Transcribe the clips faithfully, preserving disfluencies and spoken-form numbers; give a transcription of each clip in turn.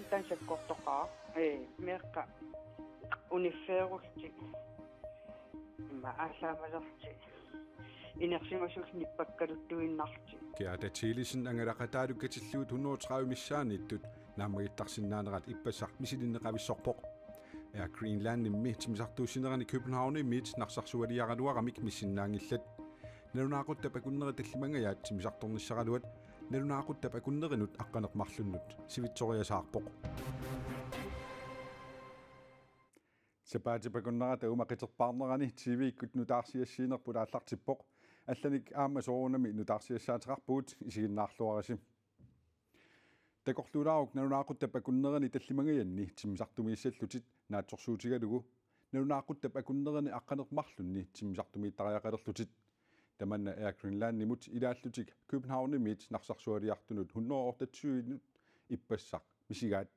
Taanna sakkortoqaaq. Ee, meeqqat uniffeerullutik. Immaqa aallaamalerlutik. Inersimasullu nippakkaluttuinnarlutik. Gerda Thielesen angalaqataalukkatillugu hundrede og tredive missaanniittut naammagittarsinnaanerat ippassaq misilinneqavissorpoq. Air Greenlandimmi timmisartuussinerani Københavnimiit narsarsualiaraluaramik missinnaanngillat. Nalunaaquttap akunneri tallimangajaat timmisartornissaraluat nalunaaquttap akunnerinut aqqaneq-marlunnut sivitsoriasaarpoq. Sapaatip akunnerata uuma qiterpaarnerani T V-kkut nutaarsiassiinerput aallartippoq. Allanik aamma soorunami nutaarsiassaateqarpugut, isiginnaarluarisi. Takorluulaaruk nalunaaquttap akunnerini tallimangajanni timmisartumiissallutit naatsorsuutigalugu nalunaaquttap akunnerini aqqaneq-marlunni timmisartumiittariaqalerlutit. Tamanna Air Greenlandimut ilaallutik Københavnimiit narsarsualiartunut hundrede og otteogtyve-nut ippassaq misigaat.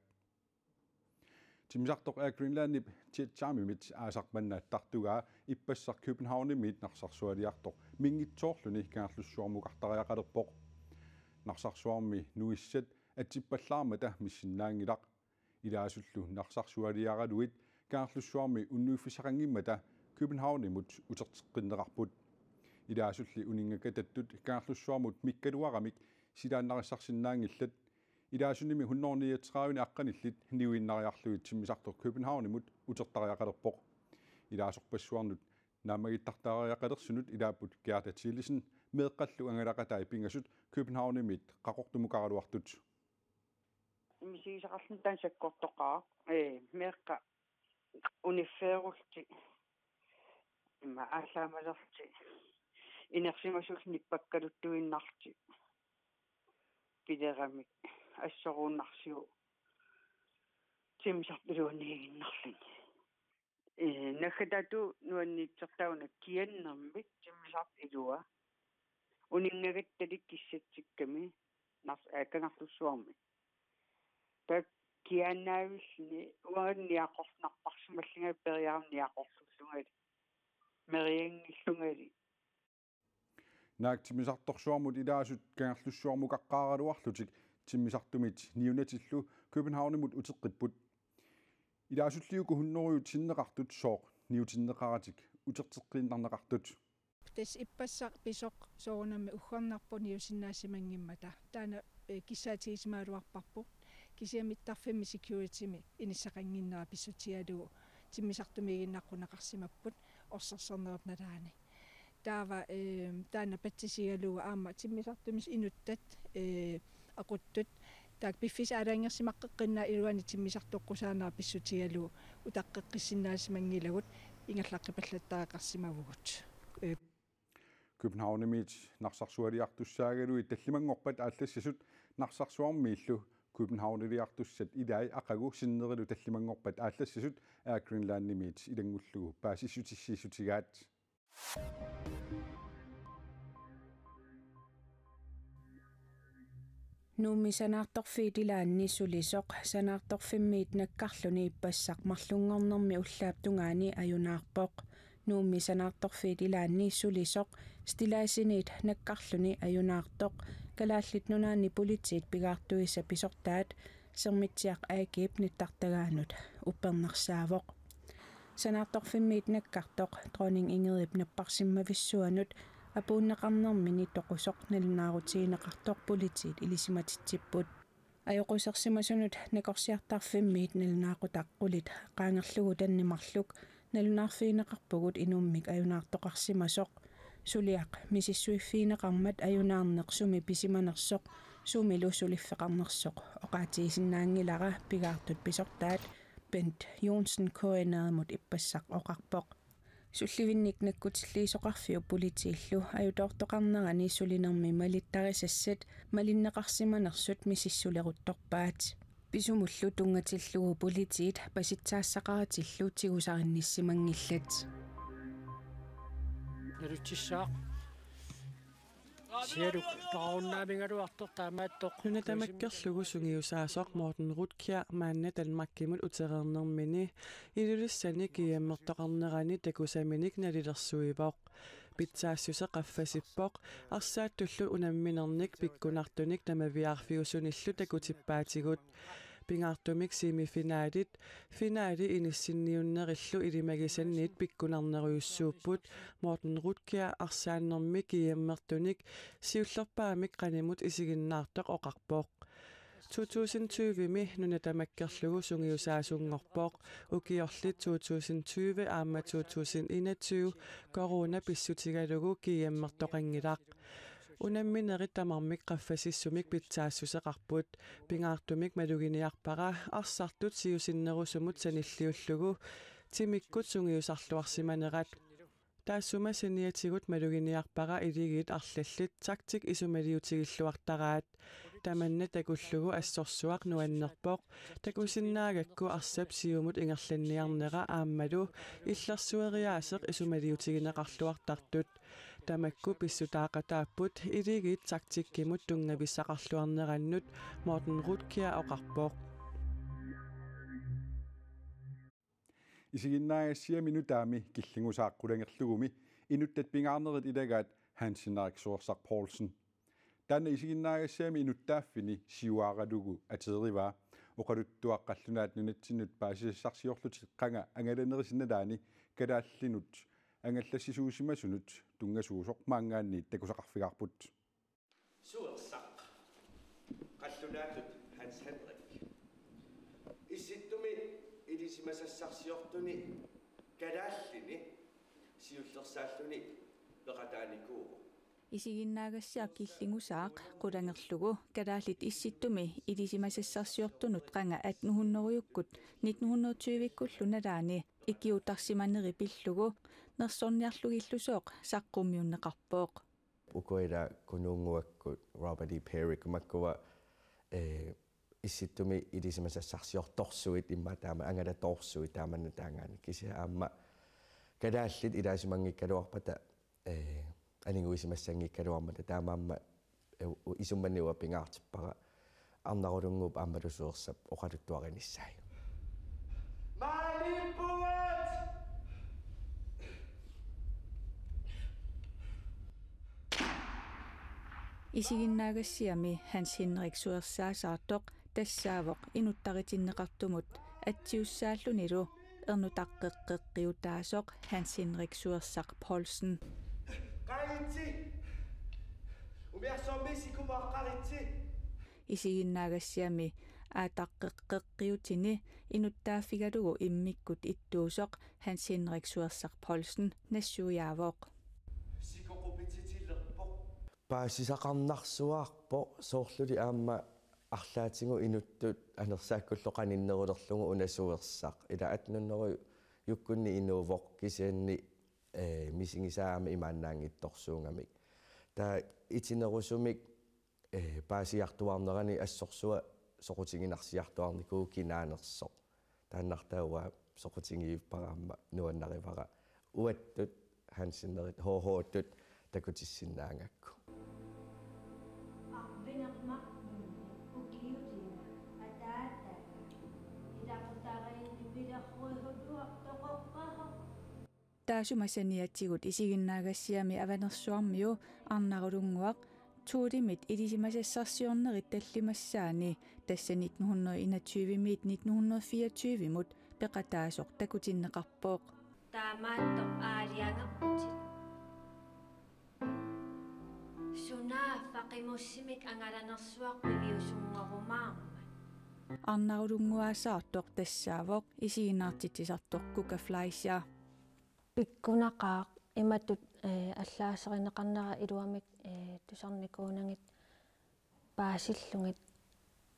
Timmisartoq Air Greenlandip Jetjamimit aasaq manna attartugaa ippassaq Københavnimiit narsarsualiartoq minngitsoorluni Kangerlussuarmukartariaqalerpoq. Narsarsuarmi nuissat atsippallaarmata missinnaanngilaq. Ilaasullu narsarsualiaraluit Kangerlussuarmi unnuiffissaqanngimmata Københavnimut uterteqqinneqarput. Ilaasulli uninngakatattut Kangerlussuarmut mikkaluaramik silaannarissarsinnaanngillat. Ilaasunimi hundrede niogtredive aqqanillit niuinnariarlugit timmisartoq Københavnimut utertariaqalerpoq. Ilaasorpassuarnut naammagittartariaqalersunut ilaapput Gerda Thielesen meeqqallu angalaqatai pingasut Københavnimiit qaqortumukaraluartut. Misigisaqarluni taanna sakkortoqaaq. Ee, meeqqat uniffeerullutik. Immaqa aallaamalerlutik. Inersimasullu nippakkaluttuinnarlutik. Pileramik assoruunnarsiuk timmisartoq iluaniiginnarluni. Ee, naggataatut nuanniitsertaa una kiannermik timmisartoq ilua. Uninngagattalik kissatsikkami nars-, ee, Kangerlussuarmi. Taakku kiaannaavilluni uanga niaqornarparsimallunga periarama niaqorlullungali. Merianngillungali. Naak timmisartorsuarmut ilaasut Kangerlussuarmukaqqaaraluarlutik timmisartumit niunatillu Københavnimut uteqqipput. Ilaasulli uku hundrede sinneqartut sooq niutinneqaratik uterteqqiinnarneqartut. Tassa ippassaq pisoq soorunami uggornarpoq niusinnaasimanngimmat. Taanna, ee, kissaatigisimagaluarparput. Kisianni mittarfimmi securitymi inissaqannginnera pissutigalugu timmisartumiiginnaqquneqarsimappoq orsersornerup nalaani. Taava, ee, taanna patsisigalugu aamma timmisartumik inuttat, ee, aquttut. Taakku piffissaq aalajangersimaqqeqqinnaq iluani timmisartoqqusaanera pissutigalugu utaqqeqqissinnaasimanngilakka ingerlaqqipallattariaqarsimavugut. Ee. Københavnimiit narsarsualiartussaagaluit tallimanngorpat aallassasut narsarsuarmiillu Københavniliartussat ilai aqagu sinnerilu tallimanngorpat aallassasut Air Greenlandimiit ilanngullugu paasissutissiissutigaat. Nuummi Sanaartorfiit ilaanni sulisoq Sanaartorfimmiit nakkarluni ippassaq marlunngornermi ullaap tungaani ajunaarpoq. Nuummi Sanaartorfiit ilaanni sulisoq stilladsinit nakkarluni ajunaartoq Kalaallit Nunaanni Politiit pigaartuisa pisortaat Sermitsiaq A G-p nittartagaanut uppernarsaavoq. Sanaartorfimmiit nakkartoq Dronning Ingridip napparsimmavissuanut apuunneqarnermini toqusoq nalunaarutigineqartoq politiit ilisimatitsipput. Ajoqusersimasunut nakorsiartarfimmiit nalunaaqutaq qulit qaangerlugu tanni marluk nalunaarfigineqarpugut inummik ajunaartoqarsimasoq. Suliaq misissuiffigineqarmat ajunaarneq sumi pisimanersoq sumilu suliffeqarnersoq oqaatigisinnaanngilara pigaartut pisortaat Bent Johnsen K N R-imut ippassaq oqarpoq. Sullivinnik nakkutilliisoqarfiup politiillu ajutoortoqarnerani sulinermi malittarisassat malinneqarsimanersut misissuleruttorpaat. Pisumullu tunngatillugu politiit pasitsaassaqaratillu tigusarinnissimanngillat. Nalutissaaq. Sialuk toqarunnaamigaluartoq taamaattoq. Nuna tamakkerlugu sungiusaasoq Morten Rudkjær maanna Danmarkimut utereernermini Ilulissani G M-ertoqarnerani takusaminik nalilersuivoq. Pitsaassuseq qaffasippoq, arsaattullu unamminernik pikkunartunik namaviaarfiusunillu takutippaatigut. Pingaartumik semifinalit, finali inissinniunnerillu ilimagisannit pikkunarnerujussuupput. Morten Rudkjær arsaannermi G M-ertunik siullerpaamik qanimut isiginnaartoq oqarpoq. To tusind tyve-mi nuna tamakkerlugu sungiusaasunngorpoq. Ukiorli to tusind tyve aamma to tusind enogtyve corona pissutigalugu G M-ertoqanngilaq. Unamminerit tamarmik qaffasissumik pitsaassuseqarput. Pingaartumik maluginiarpara arsartut siusinnerusumut sanilliullugu timikkut sungiusarluarsimanerat. Taassuma saniatigut maluginiarpara iligiit arlallit taktik isumaliutigilluartaraat. Tamanna takullugu assorsuaq nuannerpoq. Takusinnaagakku arsap siumut ingerlanniarnera aammalu illersueriaaseq isumaliutigineqarluartartut. Tamakku pissutaaqataapput iligiit taktikkimut tunngavissaqarluarnerannut, Morten Rudkjær oqarpoq. Isiginnaagassiami nutaami Killingusaaq qulangerlugumi inuttat pingaarnerit ilagaat Hans Henrik Suersaq Poulsen. Taanna isiginnaagassiami inuttaaffini siuaaralugu ateerivaa oqaluttuaq qallunaat nunatsinnut paasisassarsiorlutik qanga angalanerit sinnerlaanni kalaallinut angallassisuusimasunut tunngasuusoq maanngaanniit takusaqarfigaarput. Suersaq. Qallunaatut Hans Henrik. Issittumi ilisimasassarsiortuni kalaallini siullersaalluni peqataanikuuvoq. Isiginnaagassiaq Killingusaaq qulangerlugu kalaallit Issittumi ilisimasassarsiortunut qanga attenhundredekkut nittenhundredetyvekkullu nalaani ikiuuttarsimaneri pillugu nersorniarlugillusooq saqqummiunneqarpoq. Uku ila Kunuunnguakkut Robert E. Peary makkua, eh, Issittumi ilisimasassarsiortorsuit immaqa taama angalatoorsuit taamanna taangaani. Kisianni aamma kalaallit ilaasimanngikkaluarpata, eh, aniguisimassanngikkaluarmata taamaammat, eh, u-, isumanni uanga pingaartippara Arnarulunnguup aammalu Suersap oqaluttuarinissaat. Maaniippugut! Isiginnaagassiami Hans Henrik Suersaasaartoq tassaavoq inuttaritinneqartumut atsiussaallunilu ernutaqqeqqeqqiutaasoq Hans Henrik Suersaq Poulsen. Qaitsi! Umiarsuarmi sikumaqqaritsi! Isiginnaagassiami aataqqeqqeqqiutini inuttaaffigalugu immikkut ittuusoq Hans Henrik Suersaq Poulsen nassuiaavoq. Sikoqupitsitilerpoq. Paasisaqarnarsuarpoq soorluli aamma arlaatigut inuttut anersaakkullu qaninnerulerlugu una Suersaq. Ila attenhundredekkunni inuuvoq kisianni, eh, misigisaammik imaannaanngitsorsuugamik. Taava itinerusumik, eh, paasiartuaarnerani assorsuaq soqutiginarsiartuaarnikuuvoq kinaanersoq. Taannartaa uanga soqutigivippara aamma nuannarivara uattut Hansenerit H H-tut takutissinnaagakku. Arfineq-marlunnik ukiut ataataa ilaqutariinni pilerruisuutoqaqqasoq. Taassuma saniatigut isiginnaagassiami Avanersuarmiu Arnarulunnguaq Thulemit ilisimasassarsiornerit tallimassaanni, tassa nittenhundrede enogtyvemiit nittenhundrede fireogtyvemut peqataasoq takutinneqarpoq. Taamaattoq aalajangerputit. Sunaaffa qimussimik angalanersuaq piviusunngorumaarmat. Arnarulunnguaasaartoq tassaavoq isiginnaartitsisartoq Kuka Fleischer. Pikkunaqaaq imatut, eh, allaaserineqarnera iluamik, eh, tusarnikuunagit paasillugit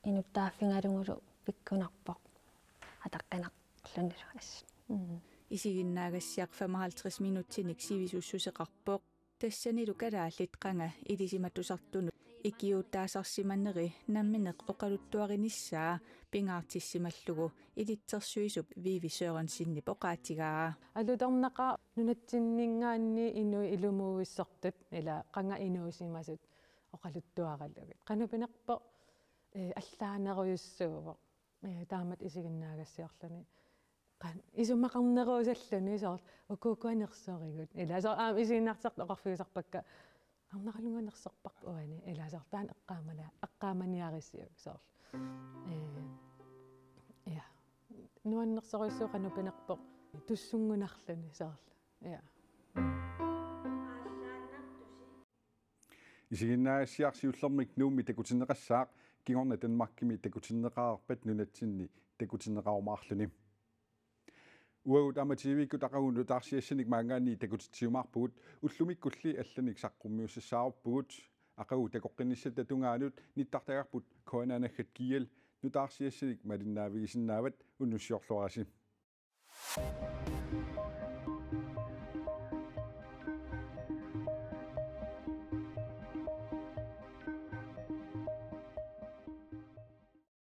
inuttaaffigalugulu pikkunarpoq ataqqinarlunilu assut. Mm. Isiginnaagassiaq femoghalvtreds minutsinik sivisussuseqarpoq. Tassanilu kalaallit qanga ilisimatusartunut ikiuuttaasarsimaneri nammineq oqaluttuarinissaa pingaartissimallugu ilitsersuisup Vivi Sørensenip oqaatigaa. Alutornaqaaq nunatsinninngaanniit inuit ilumuuissortut ila qanga inuusimasut oqaluttuaralugit. Qanoq pinerpoq, eh, allaanerujussuuvoq. Eh, taamatut isiginnaagassiorluni. Qan-, isumaqarnerusalluni soorlu, uku ukua nersorigut. Ila soorlu aamma isiginnaartitsisartut oqarfigisarpakka, Arnarulunnguaq nersorparput uani. Ila soorlu taanna eqqaamana-, eqqaamaniarisiuk soorlu. Eh, Nuannersorujussuuvoq qanoq pinerpoq tussunngunarluni soorlu. Ja. Isiginnaagassiaq siullermik Nuummi takutinneqassaaq, kingorna Danmarkimi takutinneqareerpat nunatsinni takutinneqarumaarluni. Uagut aamma T V-kkut aqagu nutaarsiassanik maanngaanniit takutitsiumaarpugut, ullumikkulli allanik saqqummiussassaaruppugut. Aqagu takoqqinnissatta tungaanut nittartagarput K N R naggat G L nutaarsiassanik malinnaavigisinnaavat, unnussiorluarisi.